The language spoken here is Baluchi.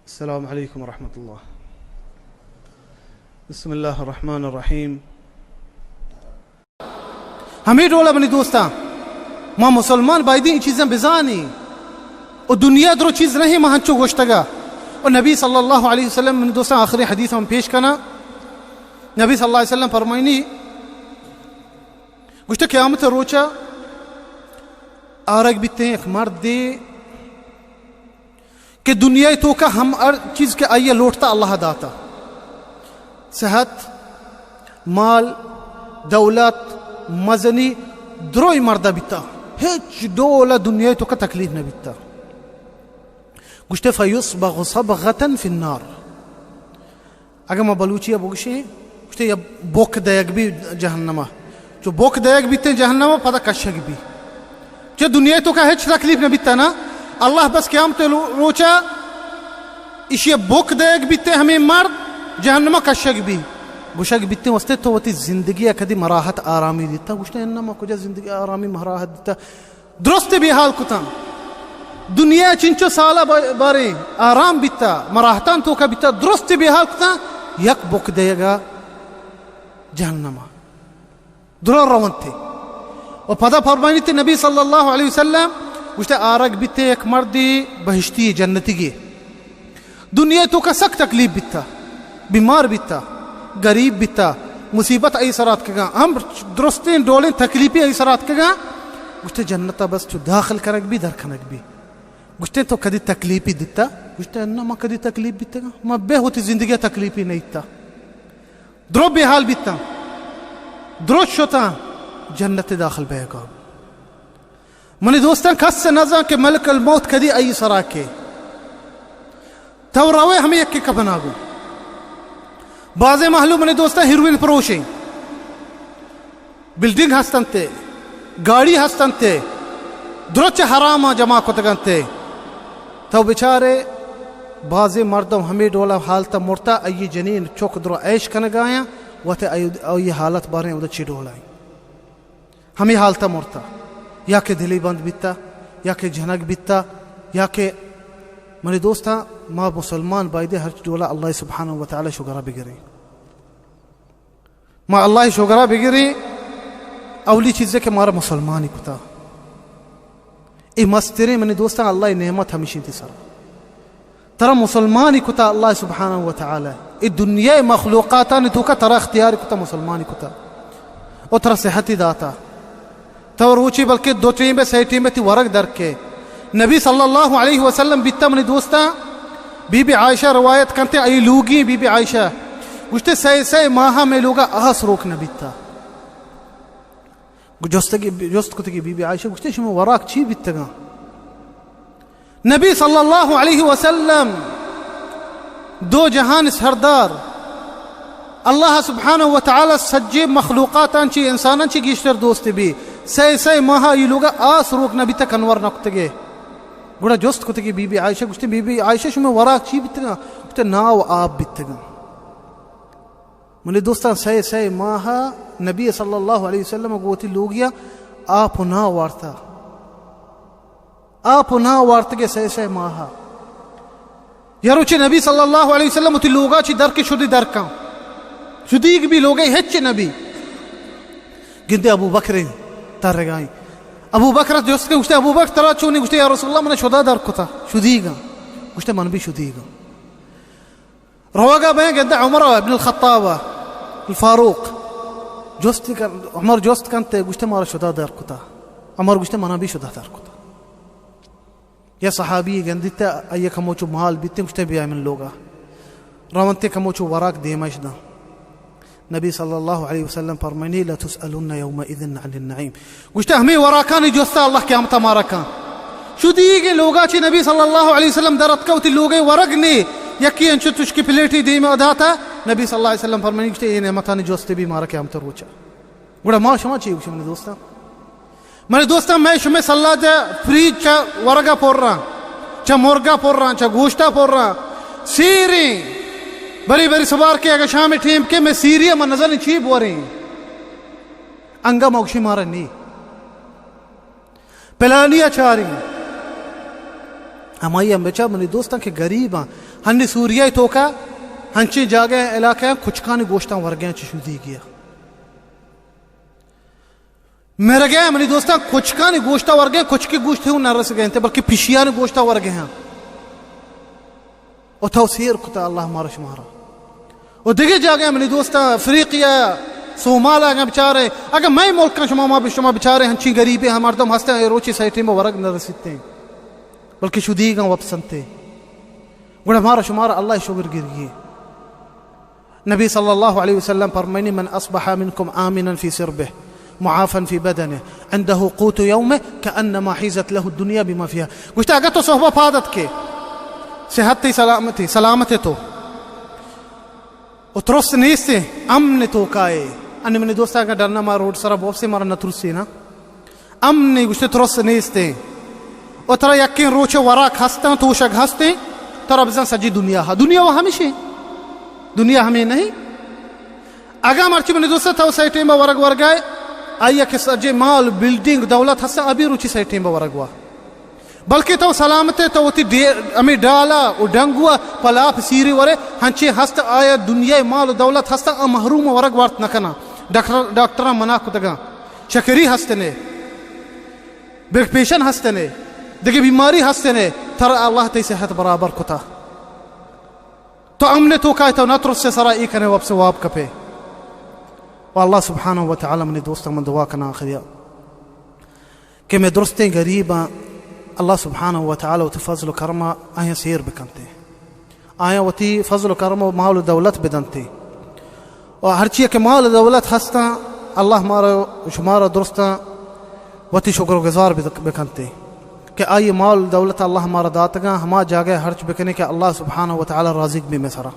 السلام علیکم ورحمۃ اللہ۔ بسم اللہ الرحمن الرحیم۔ ہمے ڈولا منی دوستاں، ما مسلمان بایدیں اے چیزاں بزانیں۔ و دنیا درو چیز نہیں، ما ہنچو گوشتگا۔ و نبی صلی اللہ علیہ وسلم، منی دوستاں، آخری حدیث ہم پیش کنا۔ نبی صلی اللہ علیہ وسلم فرمائنی، گوشتے، قیامت روچا آرگ بیتے یک مردے کہ دنیا توکا ہم ہر چیز کہ آئی لوٹتا، اللہ داتا۔ صحت، مال، دولت، مزنی، دروئی مردا بیتا۔ ہچ ڈولا دنیا توکا تکلیف نہ بیتا۔ گوشتے، فیصبغ صبغة فی النار۔ اگہ ما بلوچی ء بگوشیں، گوشتے یا بک دئیگ بی جہنم ء۔ چو بک دئیگ بیتیں جہنم ء، پدا کشگ بی۔ چو دنیا توکا ہچ تکلیف نہ بیتا نا، اللہ بس قیامت رو-، روچا ایشی ء بک دئیگ بیتیں ہمے مرد، جہنم ء کشگ بی۔ گوشگ بیتیں، واسطے تو وتی زندگی ء کدی مراحت آرامی دیتا؟ گوشتے، اناں، ما کجا زندگی آرامی مراحت دیتا؟ درست بے حال کتاں۔ دنیا چنچو سالا ب-، باریں آرام بیتا، مراحتان توکا بیتا، درست بے حال کتاں، یک بک دئیگا جہنما۔ درو رونتے۔ و پدا فرمائنیتے نبی صلی اللہ علیہ وسلم، گوشتے، آرگ بیتے یک مردی بہشتی جنتی گے۔ دنیا توکا سک تکلیف بیتا، بیمار بیتا، گریب بیتا، مصیبت آئی سرا اتکگاں، ہم درستیں ڈولیں تکلیفی آئی سرا اتکگاں۔ گوشتے، جنتا بس چو داخل کنگ بی، در کنگ بی۔ گوشتے، تو کدی تکلیفی دیتا؟ گوشتے، نہ، ما کدی تکلیف بیتگاں، ما بہ وتی زندگی تکلیفی نہ دیتا۔ درو بے حال بیتاں، درو شتاں، جنت داخل بیگا۔ منی دوستاں، کس نہ زان کہ ملک الموت کدی آئی سرا کے۔ تو روے ہمے یکے کپنا گو۔ بازیں مہلوک منی دوستاں ہیروئن پروشیں۔ بلڈنگ ہستنتے، گاڑی ہستنتے، درچ حراما جمع کتگنتے۔ تو بچارے، بازیں مردم ہمے ڈولا حالتا مرتا، آئی جنین چک درو عیش کنگایاں، وت آئی، آئی حالت باریں اودا چی ڈولا ایں۔ ہمے حالتا مرتا، یا کہ دلی بند بیتا، یا کہ جنگ بیتا، یا کہ، منی دوستاں، ما مسلمان بایدے ہرچ ڈولا اللہ سبحانہ و تعالی شگرا بگریں۔ ما اللہ شگرا بگریں، اولی چیزے کہ مارا مسلمانی کتا۔ اے مستریں، منی دوستاں، اللہ نعمت ہمیشی تی سر۔ ترا مسلمانی کتا اللہ سبحانہ و تعالی۔ اے دنیا مخلوقاتانی توکا ترا اختیار کتا، مسلمانی کتا۔ او ترا صحتی داتا۔ تو روچی بلکہ دو ٹیم بے، سہ ٹیم بے تی ورگ درکے۔ نبی صلی اللہ علیہ وسلم بیتا منی دوستاں، بی بی عائشہ روایت کنتے، ای لوگی بی بی عائشہ گوشتے، سہ سہ ماہ میں لوگا آس روک نہ بیتا۔ جستگی، جست کتگی بی بی عائشہ، گوشتے، شما وراک چی بیتگاں؟ نبی صلی اللہ علیہ وسلم، دو جہان سردار، اللہ سبحانہ و تعالی سجے مخلوقاتاں چی، انساناں چی گیشتر دوست بی۔ سہ سہ ماہ ای لوگا آس روک نہ بیتا، کنور نہ کتگے۔ گڑا جست کتگی بی بی عائشہ، گوشتے، بی بی عائشہ، شما وراک چی بیتگاں؟ گوشتے، نا و آپ بیتگاں۔ منی دوستاں، سئے، سئے ماہ نبی صلی اللہ علیہ وسلم گوں وتی لوگیا آپ و نا وارتا۔ آپ و نا وارتگے سئے، سئے ماہ۔ یا روچے نبی صلی اللہ علیہ وسلم وتی لوگا چی در کے شدی در کن۔ شدیگ بی لوگے ہچ نبی۔ گندے ابو بکر ترگائیں۔ ابو بکر جست کے گوشتے، ابو بکر ترا چونی؟ گوشتے، یا رسول اللہ، من شدا در کتا، شدیگاں۔ گوشتے، من بھی شدیگاں۔ روگا بیں گندے عمر ابن الخطاب الفاروق جست کن، عمر جست کنتے، گوشتے، مارا شدا در کتا۔ عمر گوشتے، منا بھی شدا در کتا۔ یا صحابی گندیتے، آئی کموچو مال بیتے، گوشتے، بیا من لوگا۔ رونتے کموچو وراک دیمش داں۔ نبی صلی اللہ علیہ وسلم فرمائنی، لتسألن یومئذ عن النعیم۔ گوشتے، ہمیں وراکانی جستا اللہ قیامتا مارا کن۔ شدیگیں لوگا چی نبی صلی اللہ علیہ وسلم در اتکا وتی لوگے ورگ نے، یکی انچو تشکی پلیٹی دیم داتا، نبی صلی اللہ علیہ وسلم فرمائنی، گوشتے، اے نعمتانی جستے بھی مارا قیامتا روچا۔ گڑا ما شما چی گوشیں منی دوستاں؟ منی دوستاں، میں شمے سلا جا فریج چا ورگا پراں، چا مرگا پراں، چا گوشتا پراں، سیریں۔ بری بری سبار کے اگہ شام ٹیم کے میں سیری، من نزانیں چی بوریں۔ انگا ما گوشیں مارا نی۔ پلانی ء چاریں۔ ہمائی ہم بچار منی دوستاں کہ غریب آں، ہنی سوریہ ءِ توکا ہنچیں جاگہ علاقہ آں، کچکانی گوشتاں ورگیں چہ شدیگی ءَ۔ مرگے منی دوستاں، کچکانی گوشتا ورگے، کچکی گوشت ہوں نہ رسگے انت، بلکہ پشیانی گوشتا ورگے ہاں۔ و تو سیر کتا اللہ مارا شمارا۔ و دگہ جاگہ منی دوستاں، افریقیا، صومالا اگاں بچارے، اگاں مئے ملکاں شما ما شما بچارے، ہنچین غریبے ہم مردم ہستیں، اے روچی سئے ٹیم ورگ نہ رسیتے، بلکہ شدیگاں وپسنتے۔ گڑا مارا شمارا اللہ شگر گرگی۔ نبی صلی اللہ علیہ وسلم فرمائنی، من اصبح منکم آمنا فی سربہ معافا فی بدنہ عندہ قوت یومہ کأنما حیزت لہ الدنیا بما فیہا۔ گوشتا، اگر تو صحبہ پاد اتکے، صحت تئی سلامتی، سلامت ئے تو، و ترس نیستے، امن توکائے۔ انی منی دوستا، اگر ڈنّا ما روڈ سرا بوپسے، مارا نہ ترسے نا۔ امنے گوشتے ترس نیستیں۔ و ترا یکیں روچ وراک ہستاں، توشگ ہستیں، ترا بزاں سجی دنیا ہا۔ دنیا و ہمیشیں۔ دنیا ہمیں نہیں۔ اگاں مرچی منی دوست تو سئے ٹیم ورگ ورگائے، آئی کہ سجے مال، بلڈنگ، دولت ہستاں، ابھی روچی سئے ٹیم ورگ وا۔ بلکہ تو سلامت ئے، تو وتی ڈے-، ہمیں ڈالا و ڈنگوا پلاپ سیری ورے، ہنچے ہست آیا دنیا مال و دولت ہستاں، آ محروم ورگ وارت نہ کناں۔ ڈاکٹر، ڈاکٹراں منع کتگاں۔ شکری ہستنے، بلڈ پریشر ہستنے، دگہ بیماری ہستنے، ترا اللہ تئی صحت برابر کتا۔ تو امن توکائے، تو نہ ترس سرا ای کنے وپس واب کپے۔ و اللہ سبحانہ و تعالی منی دوستاں من دعا کناں آخریا کہ مئے درستیں غریباں اللہ سبحانہ و تعالی وتی فضل و کرما آیاں سیر بکنتے۔ آیاں وتی فضل و کرم و مال و دولت بدنتے۔ و ہرچی کہ مال و دولت ہستاں، اللہ مارا شمارا درستاں وتی شکر و گزار بد-، بکنتے کہ آئی مال و دولت اللہ مارا داتگاں، ہما جاگہ ہرچ بکنے کہ اللہ سبحانہ و تعالی راضی بی مئے سرا۔